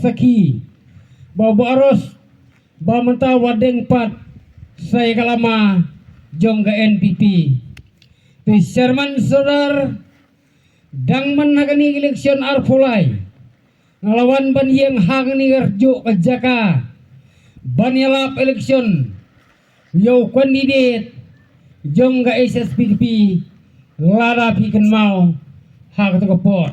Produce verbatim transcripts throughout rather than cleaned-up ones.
sakhi ba u Bah Ros ba mynta wat deng pat sa ïa ka lama jong ka N P P. Te Chairman Sordar, dang man ha kane ka election arphew lai nga la wan ban ïeng ha kane ka rjuh ka jaka ban ïalap election ïa u candidate jong ka H S P D P. Lada phi kynmaw ha kata ka por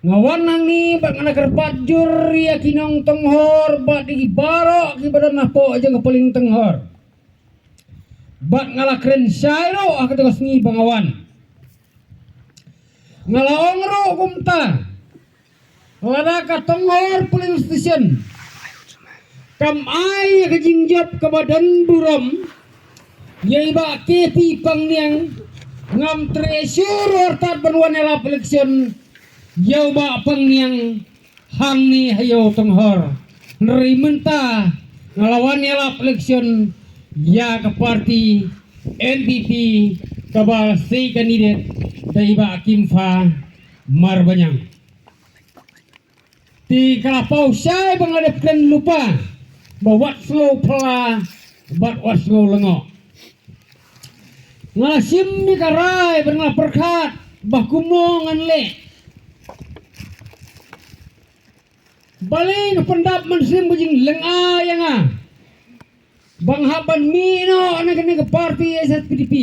nga wan hangne bad nga la kyrpad jur ïa ki nong Tonghor bad ïa ki baroh kiba don hapoh jong ka Paling Tonghor. Bad nga la kren shai ruh ha kata ka sngi ba nga wan. Nga la ong ruh kumta, lada ka Tonghor Polling Station kam ai ïa ka jingjop kaba don burom ïa i Bah K P Pangniang, ngam treh shuh ruh artat ban wan ïalap election ïa u Bah Pangniang hangne ha ïew Tonghor. Hynrei mynta nga la wan ïalap election ïa ka party N P P kaba la sei candidate da i Bah Kimfa Marbaniang. Te ka la paw shai ba nga la dep kren lypa ba wat sngew phylla bad wat sngew lyngngoh. Nga la shim ïa ka rai bad nga la pyrkhat ba kumno ngan leh. Balei ka pyndap mynsiem ka jinglyngngoh ïa nga ba nga hap ban mih noh na kane ka party H S P D P.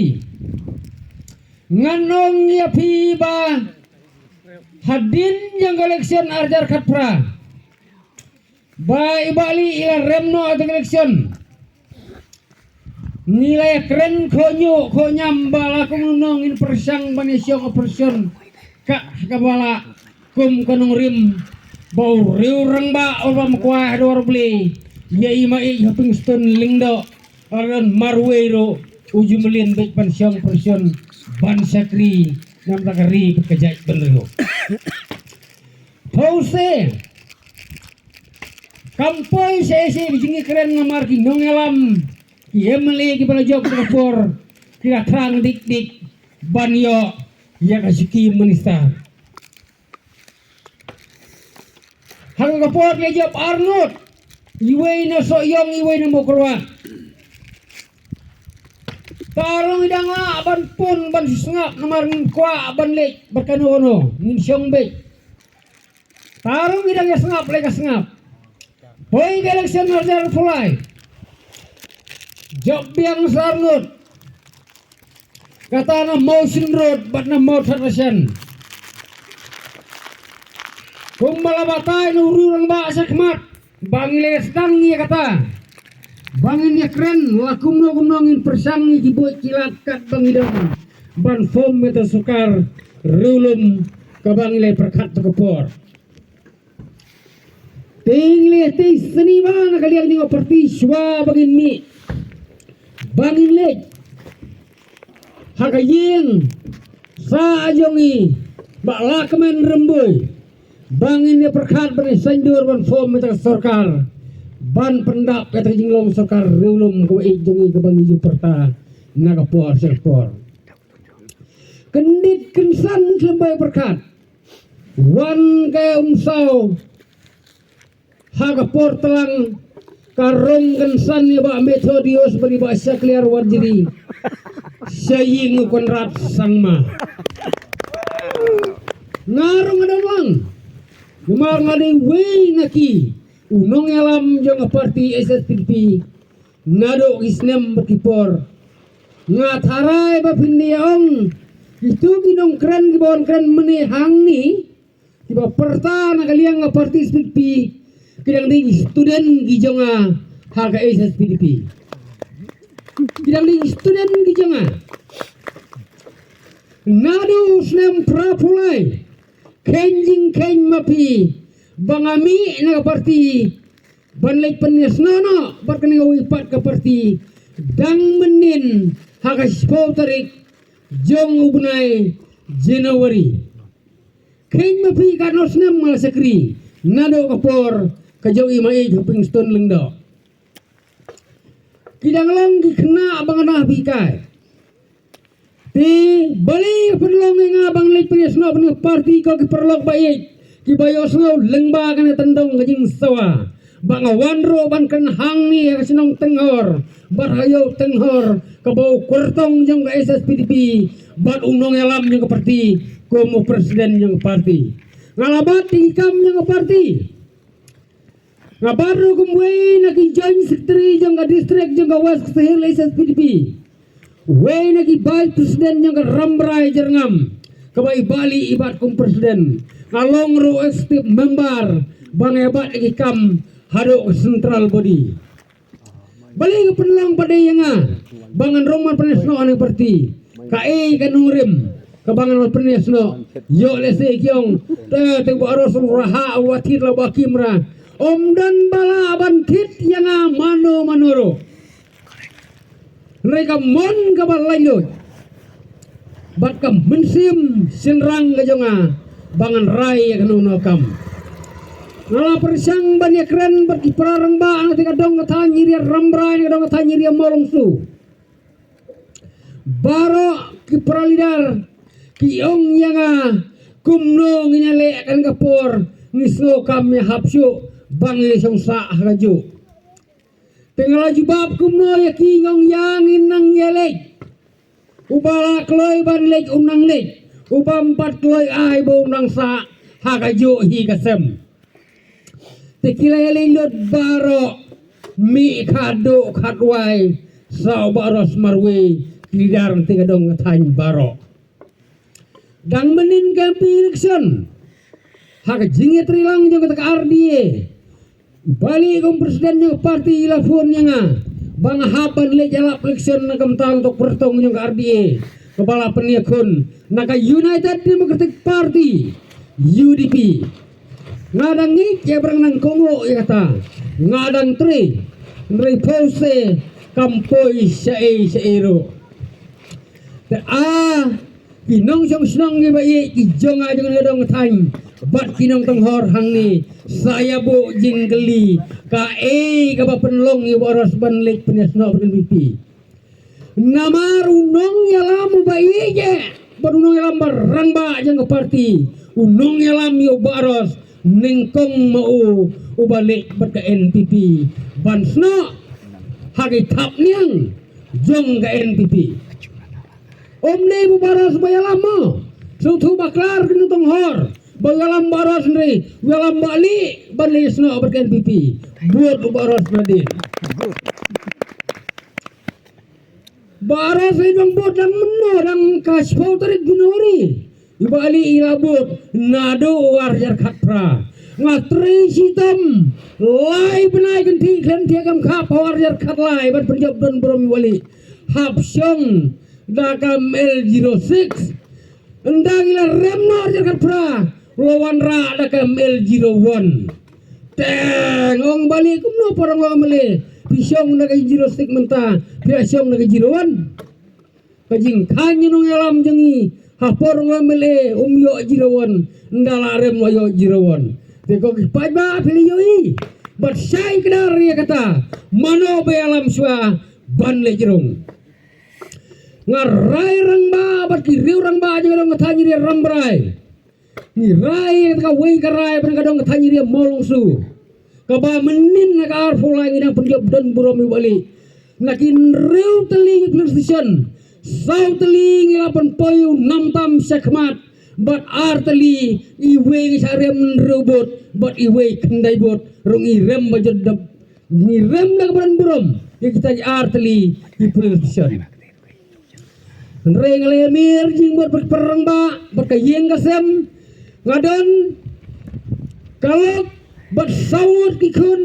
Ngan ong ïa phi ba hadien jong ka election ar hajar khatphra ba i Bah Lieh i la rem noh ha ka election. Ngi la ïakren khohñiuh khohñiam ba la kumno ngin pyrshang ban ïashong opposition kat ha kaba lah kum ka nongrim ba u riew rangbah uba mkwai ha dwar U Blei ïa i Maieit Hopingstone Lyngdoh, la don marwei ruh u ju mlien beit ban shong opposition ban shakri na bynta ka ri bad ka jaitbynriew. Pause. Kam poi shisha ka jingïakren namar ki nongïalam, ki M L A kiba la jop ha ka por ki la thrang dik dik ban ïoh ïa ka shuki minister. Ha ka por ki la jop arngut, iwei na Sohiong, iwei na Mawkyrwat. Tang ruh ngi dang lah ban pun ban sngap namar ngim kwah ban leit bad kano kano, ngin shong beit. Tang ruh ngi dang ïa sngap lei ka sngap. Poi ka election ar hajar arphew lai. Jop biang sa arngut. Kata na Mawshynrut bad na Mawthadraishan. Kumba la batai na u riew rangbah shakhmat ba ngi la sdang ïa kata ba ngin ïakren la kumno kumno ngin pyrshang ïa ki buit ki lad katba ngi don ban form ïa ka sorkar riewlum kaba ngi la pyrkhat ha ka por. Te ngi la tei snier na ka liang jong ka party shuwa ba ngin mih, ba ngin leit ha ka ïing sah jong i Bah Lahkmen Rymbui ba ngin ïa pyrkhat ban ïa saiñdur ban form ïa ka sorkar ban pyndap ïa ka jinglong sorkar riewlum kaba ïeit jong i kaba ngi ju pyrta na ka por sha ka por. Kyndit kynsan khlem bai pyrkhat. Wan ka Umsaw ha ka por tlang ka rung kynsan ïa Bah Methodius bad ïa Bah Shakliar Warjri sha ïing u Conrad Sangma. Nga rung nga dang lang namar nga dei uwei na ki u nongïalam jong ka party H S P D P. Naduh ki snem bad ki por nga tharai ba phin ïa ong kitu ki nongkren kiba wan kren mynne hangne kiba pyrta na ka liang ka party H S P D P ki dang dei ki student ki jong nga ha ka H S P D P. Ki dang dei ki student ki jong nga. Naduh u snem phra phew lai kheiñ jingkheiñ ma phi ba nga mih na ka party ban leit pynïasnoh noh bad kane kawei pat ka party dang mynnin ha ka shiphew tarik jong u bnai January. Kheiñ ma phi katno snem nga la shakri naduh ka por ka jong i Maieit Hopingstone Lyngdoh. Ki dang long ki khynnah ba nga dang ha phi kai. Te balei pynlong ïa nga ban leit pynïasnoh ban ïa party ko ki paralok ba ïeit Kiba ïohsngew lyngba kane tyndong ka jingsawa ba nga wan ruh ban kren hangne ha ka shnong Tenghor bad ha ïew Tenghor kaba u kyrtong jong ka S S P D P bad u nongïalam jong ka parti kum u president jong ka parti. Nga la bat ïa ki kam jong ka parti. Nga bat ruh kum wei na ki joint secretary jong ka district jong ka West Khasi Hills S S P D P. Wei na ki vice president jong ka Rambrai Jyrngam kaba i Bah Lieh i bat kum president. Nga long ruh executive member ba nga ïa bat ïa ki kam haduh ka central body. Balei ka pynlong pat ïa nga ba ngan rung ban pynïasnoh na ka parti? Kaei ka nongrim kaba ngan ban pynïasnoh? Ïoh lehse ki ong te te ba ros ruh ha wa thied la ba kim ra. Ym don ba lah ban thied ïa nga mano mano ruh. Hynrei ka mon kaba laitluid bad ka mynsiem shynrang ka jong nga ba ngan rai ïa kano kano ka kam. Nga la pyrshang ban ïakren bad ki para rangbah na te ka dong ka thaiñ area Rambrai, na ka dong ka thaiñ area Mawlongsu. Baroh ki para leader ki ong ïa nga kumno ngin ïaleh kane ka por, ngi sngewkam ïa hap shuh ba ngi shong sah ha kajuh. Te nga la jubab kumno ïa ki, nga ong ïa ngin nang ïaleit. Uba la kloi ban leit un nang leit, uba ym pat kloi ai ba un nang sah ha kajuh hi ka sem. Te ki la ïaleit lut baroh, mih khatduh khatwai, sa u Bah Ros marwei, ki leader te ka dong ka thaiñ baroh. Dang mynnin ka M P election, ha ka jingïatreilang jong kata ka R D A, Bah Lieh kum president jong ka parti i la phone ïa nga ba nga hap ban leit ïalap election na ka bynta ka kyrtong jong ka R D A kaba la pynïakhun na ka United Democratic Party, U D P. Nga dang ngeit ïa ba dang nang kohnguh ïa kata. Nga dang trei, hynrei pause kam poi shaei shaei ruh. Te a ki nongshong shnong kiba ïeit ki jong nga jong nga dong thaiñ bad ki nongtynghor hangne, sa ïa buh jingkylli kaei kaba pynlong ïa u Bah Ros ban leit pynïasnoh bad N P P. Namar u nongïalam uba ïeit bad u nongïalam ba rangbah jong ka parti, u nongïalam ïa u Bah Ros nyngkong ma u uba leit bad ka N P P ban snoh ha ki thapniang jong ka N P P. Ym dei u Bah Ros ba ïalam mo. Sngewthuh bakla ki nongtynghor ba u ïalam Bah Ros, hynrei u ïalam Bah Lieh ban leit snoh bad ka N P P. Bud u Bah Ros nadien. Bah Ros i dang bud dang mynno, dang ka shiphew tarik January. I Bah Lieh i la bud naduh u ar hajar khatphra. Nga trei shitom lai bnai kynthih khlem thiah kam khap ha u ar hajar khatlai ban pynjop don burom i Bah Lieh. Hap shong da ka M L zero six. Ynda ngi la rem noh ar hajar khatphra, la wanrah da ka M L zero one. Te nga ong Bah Lieh, kumno para long M L A, phi shong na ka zero six mynta, phi la shong na ka zero one. Ka jingkhan ïa u nongïalam jong ngi ha por long M L A um ïoh zero one, ynda la rem la ïoh zero one. Te ko ki paidbah phi la ïohi bad shai kdar ïa kata, mano ba ïalam shuwa ban leit rung. Nga rai rangbah bad ki riew rangbah jong ka dong ka thaiñ area Rambrai. Ngi rai kata kawei ka rai bad ka dong ka thaiñ area Mawlongsu. Kaba mynnin na ka arphew lai ngi dang pynjop don burom i Bah Lieh. Na ki hynriew tylli ki polling station, saw tylli ngi la pynpoi u nam tam shakhmat, bad ar tylli iwei ngi shah rem hynriew vote bad iwei khyndai vote, ruh ngi rem ba jot dep. Ngi rem da kaba don burom ïa kita ki ar tylli ki polling station. Hynrei nga la ïamir jingmut bad para rangbah bad ka ïing ka sem. Nga don ka lok bad saw ngut ki khun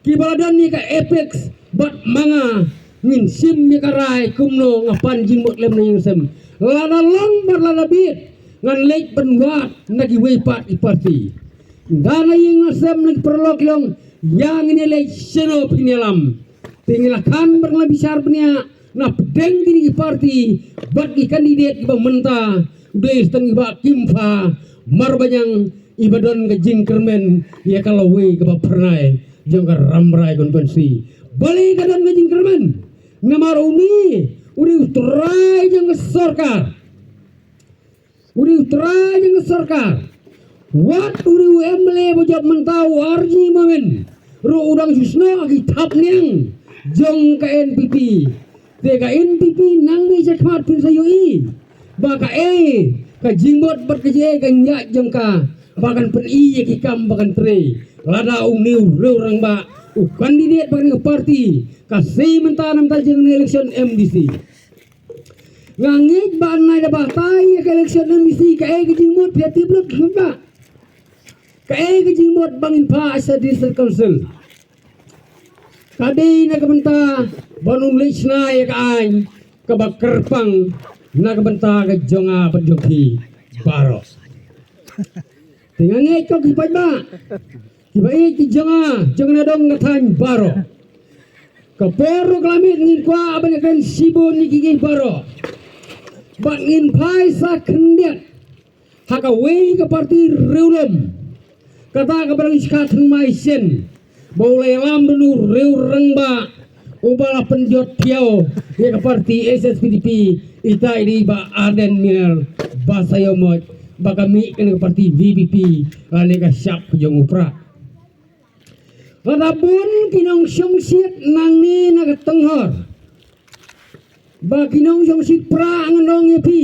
kiba la don ïa ka Apex bad ma nga, ngin shim ïa ka rai kumno nga pan jingmut lem na ïing sem. Lada long bad lada bieit, ngan leit ban wad na kiwei pat ki parti. Nga na ïing nga sem na ki paralok ki long, ïa ngin ïaleit shano phin ïalam. Te ngi la khan bad ngi la bishar bniah na pdeng kine ki parti bad ki candidate kiba mynta, u dei tang i Bah Kimfa Marbaniang iba don ka jingkyrmen ïa ka lawei kaba phyrnai jong ka Rambrai constituency. Balei ka don ka jingkyrmen? Namar une u dei u trai jong ka sorkar. U dei u trai jong ka sorkar. Wat u riu M L A ba jop mynta u R G Momin ruh u dang shu snoh ki thapniang jong ka N P P. Te ka N P P nangne sha khmat phin sa ïohi ba kaei ka jingmut bad ka jingïaid jong ka ba kan pyni ïa ki kam ba kan trei. Lada une u riewrangbah u candidate ba kane ka party ka sei mynta na bynta jong ka election M D C. Nga ngeit ba nai da batai ïa ka election M D C kaei ka jingmut phi tip lut ba kaei ka jingmut ba ngin phah sha District Council. Ka dei na ka bynta ban ym leit shna ïa ka aiñ kaba kyrpang na ka bynta ka jong nga bad jong phi baroh. Te nga ngeit ko ki paidbah kiba ïeit ki jong nga jong nga dong nga thaiñ baroh. Ka por ruh ka la miet ngin kwah ban ïakren shibun ïa ki baroh. Bad ngin phai sa khyndiat ha kawei ka party riewlum. Kata kaba la ngi shikha thymmai shen ba u la ïalam da u riewrangbah uba la pynjot thiaw ïa ka party H S P D P, ita i dei Bah Ardent Miller Basaiawmoit ba ka mih kane ka party V P P lane ka shap ka jong u Prah. Lada bun ki nongshong sit nangne na ka Tynghor ba ki nongshong sit Prah ngan ong ïa phi.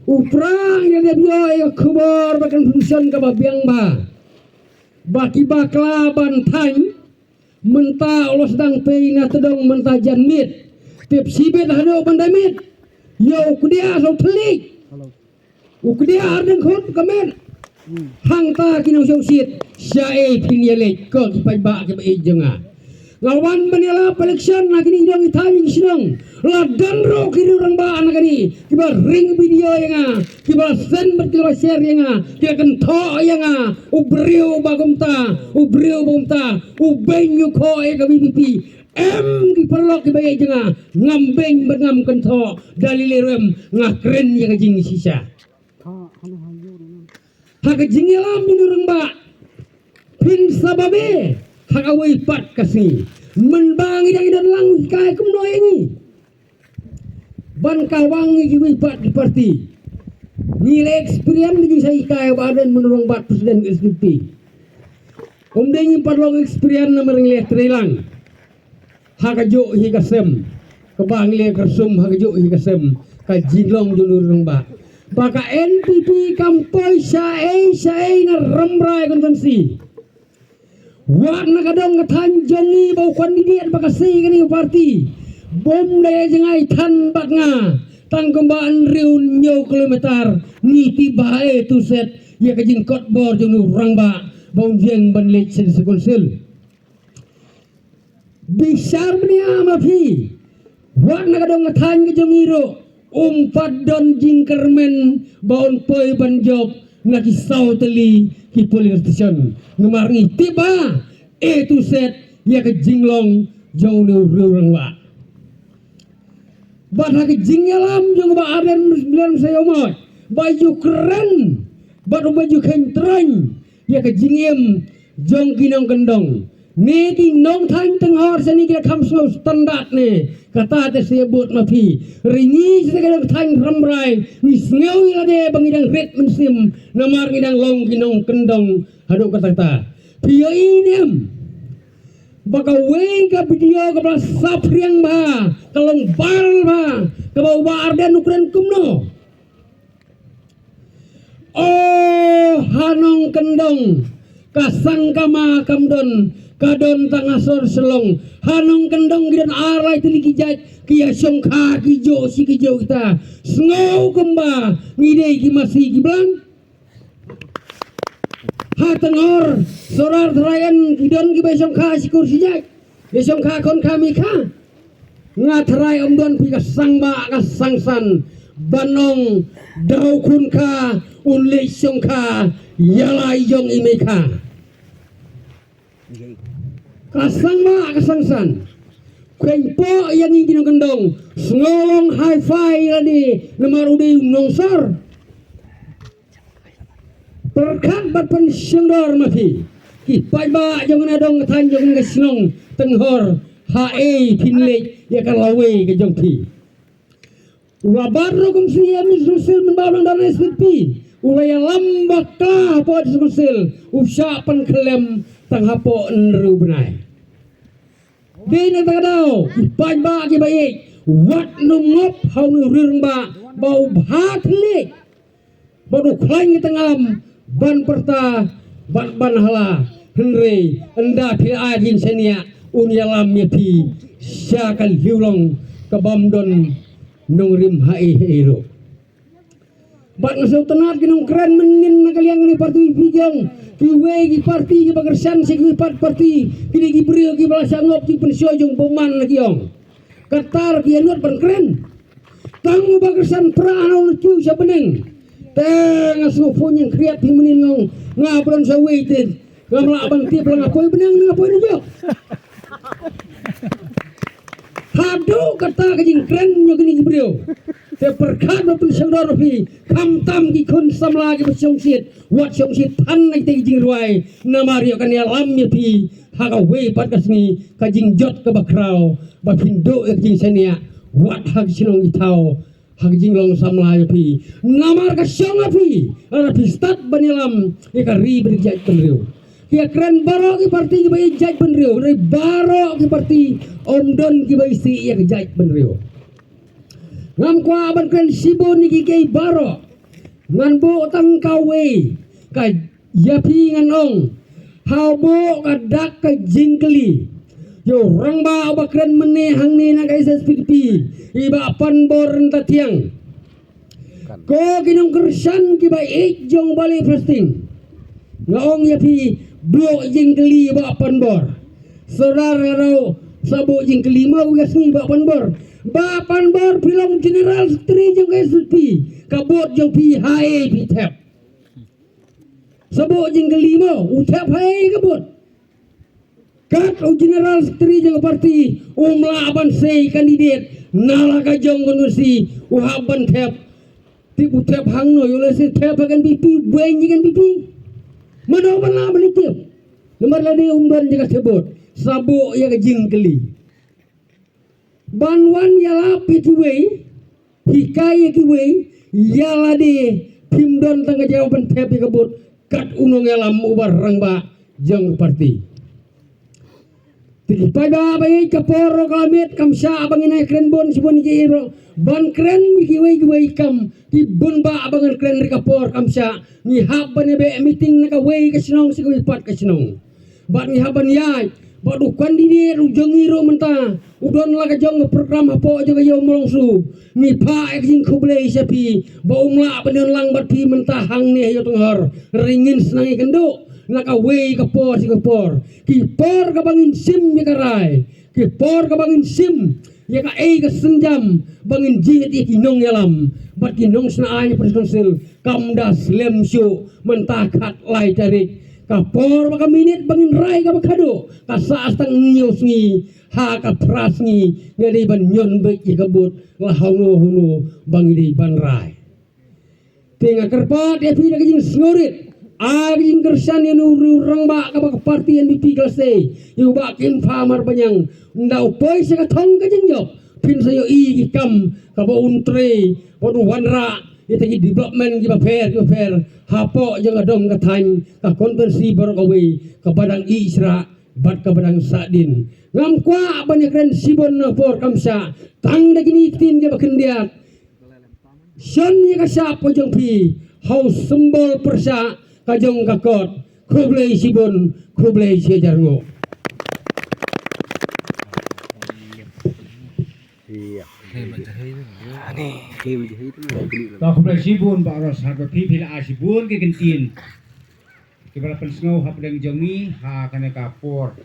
U Prah ïa dep ïoh ïa ka khubor ba ka information kaba biang ba ba ki bakla ban thaiñ mynta u la sdang pei na tdong mynta jan miet. Tip shibit haduh ban da miet. Ïa u kdiah sa u thylliej. U kdiah ar dang khut ka met. Hangta ki nongshong sit shaei phin ïaleit ko ki paidbah kiba ïeit jong nga. Nga wan ban ïalap election na kine ki dong ki thaiñ ki shnong. La don ruh ki riewrangbah na kane kiba ring video ïa nga, kiba send bad kiba share ïa nga, kiba kynthoh ïa nga. U briew ba kumta, u briew ba kumta u beiñ u khoh ïa ka V P P. Em ki paralok kiba ïeit jong nga, ngam beiñ bad ngam kynthoh. Da lei lei ruh em, nga kren ïa ka jingshisha. Ha ka jingïalam ïa u rangbah phin sa babe ha kawei pat ka sngi. Mynba ngi dang ïadon lang u hikai kumno ïa ngi ban kawang ïa kiwei pat ki parti. Ngi la experience ngi sa hikai ba don mynrong bad president S P P. Ym dei ngim pat long experience namar ngi la trei lang ha kajuh hi ka sem kaba ngi la kyrsum ha kajuh hi ka sem ka jinglong jong u rangbah. Ba ka N P P kam poi shaei shaei na Rambrai constituency. Wat na ka dong ka thaiñ jong ngi ba u candidate ba ka sei kane ka parti bym da ïa jngai than bad nga tang kumba hynriew hynñiew kilometer. Ngi tip ba A to Z ïa ka jingkot bor jong u rangbah ba un ïeng ban leit sha District Council. Bishar bniah ma phi, wat na ka dong ka thaiñ ka jong ngi ruh um pat don jingkyrmen ba un poi ban jop na ki saw tylli ki polling station. Namar ngi tip ba A to Z ïa ka jinglong jong une u rangbah. Bad ha ka jingïalam jong u Bah Ardent Miller Basaiawmoit ba u kren bad uba u kheiñ tyraiñ ïa ka jingim jong ki nongkyndong. Ne ki nongthaiñ Tynghor shane ki la kham sngew standard ne kata te sa ïa bud ma phi. Hynrei ngi sha ka dong thaiñ Rambrai ngi sngew ïa lade ba ngi dang rit mynsiem namar ngi dang long ki nongkyndong haduh katta katta. Phi ïohi ne em ba kawei ka video kaba la saphriang bha, ka long viral bha, kaba u Bah Ardent u kren kumno? O ha nongkyndong ka sangkama kam don, ka don tang ha sor Shillong. Ha nongkyndong ki don ar lai tylli ki jait, ki ïa shongkha ki juh shi ki juh kita. Sngew kumba ngi dei ki masi ki blang. Ha Tynghor sor ar trai en ki don kiba shongkha shi kur shi jait, ïa shongkha khun kha mei kha. Nga trai ym don phi ka sangbah ka sangsan ban ong da u khun kha un leit shongkha ïa la i jong i mei kha. Ka sangbah ka sangsan. Kheiñ poh ïa ngi ki nongkyndong, sngew long hi-fi ïa lade namar u dei u nongsor. Pyrkhat bad pynshongdor ma phi ki paidbah jong kane ka dong ka thaiñ jong kane ka shnong Tynghor, haei phin leit ïa ka lawei ka jong phi. U la bat ruh kum C E M Miss Rusil mynba u dang don S P P. u la ïalam bakla hapoh District Council, u shah pynkhyllem tang hapoh hynriew bnai. Dei na kata ka daw, ki paidbah kiba ïeit, wat nym ngop ha une u rangbah ba u bha thylliej, bad u khlaiñ ka tyngam ban pyrta bad ban hala. Hynrei ynda phi la ai jingshaniah, un ïalam ïa phi sha ka liwlong kabym don nongrim haei haei ruh. Bad nga sngewtynnat ki nongkren mynnin na ka liang kane ka parti, phi ki ong kiwei ki parti kiba kyrshan sha kiwei pat parti, kine ki briew kiba la shah ngop jingpynshoh jong u bymman, la ki ong. Kata ki ïa nud ban kren. Tang uba kyrshan pra hana u kiew sha bneng. Te nga sngewphuh ñiangkhriat phi mynnin, nga ong nga ba don sha wei te ngam lah ban tip la nga poi bneng ne nga poi na jok. Haduh kata ka jingkren jong kine ki briew. Te pyrkhat ba pynshongdor phi, khamtam ki khun samla kiba shongshit, wat shongshit than na kita ki jingrwai, namar ïoh kan ïalam ïa phi ha kawei pat ka sngi, ka jingjot kaba khraw ba phin duh ïa ka jingshaniah, wat ha ki shnong ki thaw, ha ka jinglong samla ïa phi. Namar ka shong ha phi, lada phi stad ban ïalam ïa ka ri bad ïa ka jaitbynriew. Ki ïakren baroh ki parti kiba ïeit jaitbynriew, hynrei baroh ki parti ym don kiba isih ïa ka jaitbynriew. Ngam kwah ban kren shibun ïa kiei kiei baroh. Ngan buh tang kawei, ka Ïa phi ngan ong, haba ka dak ka jingkylli ïa u rangbah uba kren mynne hangne na ka S S P D P, i Bah Panbor Ryntathiang. Ko ki nongkyrshan kiba ïeit jong Bale Phasting, nga ong ïa phi, buh jingkylli Bah Panbor. Sordar nga daw sa buh jingkylli mo ka sngi Bah Panbor. Bah Panbor, phi long General Secretary jong ka S S P, ka vote jong phi haei phi thep? Sa buh jingkylli mo, u thep haei ka vote? Kat u General Secretary jong ka party um lah ban sei candidate na la ka jong ka constituency, u hap ban thep. Tip u thep hangno, ïoh lehse thep ha ka N P P, beiñ ïa ka N P P. Mano ban lah ban tip? Namar lade um don jaka thep vote. Sa buh ïa ka jingkylli. Ban wan ïalap ïa kiwei, hikai ïa kiwei, ïa lade phim don tang ka jaka ban thep ïa ka vote kat u nongïalam uba rangbah jong ka party. Te ki paidbah ba ïeit, ka por ruh ka la miet, kam shah ba ngin ïa kren bun shibun ïa kiei ruh. Ban kren ïa kiwei kiwei kam, ki bun bah ba ngan kren, hynrei ka por kam shah. Ngi hap ban ïa beh meeting na kawei ka shnong sha kawei pat ka shnong. Bad ngi hap ban ïaid, bad u candidate u jong ngi ruh mynta u don la ka jong ka program hapoh jong ka Ïew Mawlongsu. Ngi phah ïa ka jingkhublei sha phi ba um lah ban ïalang bad phi mynta hangne ha Ïew Tnghor. Hynrei ngin sa nang ïakynduh na kawei ka por sha ka por. Ki por kaba ngin shim ïa ka rai, ki por kaba ngin shim ïa kaei ka sienjam ba ngin jied ïa ki nongïalam bad ki nongshna aiñ ha Parish Council, kam da slem shuh. Mynta khatlai tarik, ka por bad ka minit ba ngin rai kaba khadduh ka sah tang hynñiew sngi. Ha ka phra sngi nga dei ban ñion beit ïa ka vote la hangno hangno ba ngi dei ban rai. Te nga kyrpad ïa phi da ka jingsngewrit, ai ka jingkyrshan ïa une u rangbah kaba ka party N P P ka la sei, ïa u Bah Kynpha Marbaniang. Ynda u poi sha ka thong ka jingjop, phin sa ïohi ki kam kaba un trei bad u wanrah ïa kita ki development kiba pher kiba pher hapoh jong ka dong ka thaiñ, ka constituency baroh kawei, kaba dang ïeh shrah bad kaba dang sahdien. Ngam kwah ban ïakren shibun, na por kam shah. Tang da kine ki ktien kiba khyndiat, shon ïa ka shap ka jong phi ha u symbol pyrshah ka jong ka kot. Khublei shibun, khublei shihajar nguh. Ka khublei shibun Bah Ros, ha ka phi phi la ai shibun ki kyntien kiba la pynsngew hapdeng jong ngi ha kane ka por.